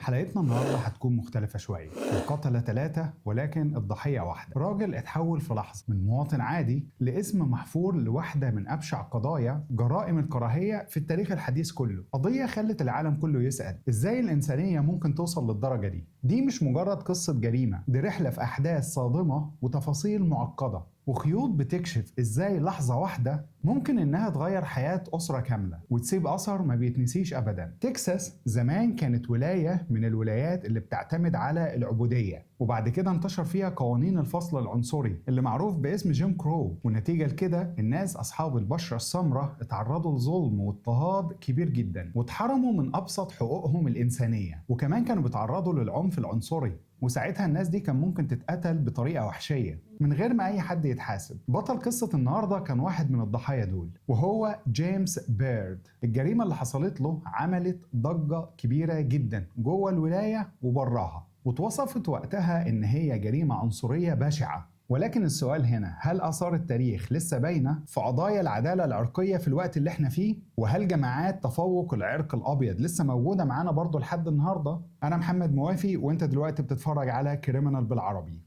حلقتنا النهاردة هتكون مختلفة شوية. القتلة 3 ولكن الضحية واحدة. راجل اتحول في لحظة من مواطن عادي لاسم محفور لواحدة من أبشع قضايا جرائم الكراهية في التاريخ الحديث كله. قضية خلت العالم كله يسأل ازاي الإنسانية ممكن توصل للدرجة دي. دي مش مجرد قصة جريمة، دي رحلة في أحداث صادمة وتفاصيل معقدة وخيوط بتكشف ازاي لحظة واحدة ممكن انها تغير حياة أسرة كاملة وتسيب أثر ما بيتنسيش أبدا. تكساس زمان كانت ولاية من الولايات اللي بتعتمد على العبودية، وبعد كده انتشر فيها قوانين الفصل العنصري اللي معروف باسم جيم كرو، ونتيجة لكده الناس أصحاب البشرة السمراء اتعرضوا لظلم واضطهاد كبير جدا واتحرموا من أبسط حقوقهم الإنسانية، وكمان كانوا بيتعرضوا للعنف العنصري، وساعتها الناس دي كان ممكن تتقتل بطريقة وحشية من غير ما أي حد يتحاسب. بطل قصة النهاردة كان واحد من الضحايا دول، وهو جيمس بيرد. الجريمة اللي حصلت له عملت ضجة كبيرة جدا جوه الولاية وبراها، واتوصفت وقتها إن هي جريمة عنصرية بشعة. ولكن السؤال هنا، هل آثار التاريخ لسه باينة في قضايا العدالة العرقية في الوقت اللي احنا فيه؟ وهل جماعات تفوق العرق الأبيض لسه موجودة معانا برضو لحد النهاردة؟ أنا محمد موافي، وانت دلوقتي بتتفرج على كريمنال بالعربي.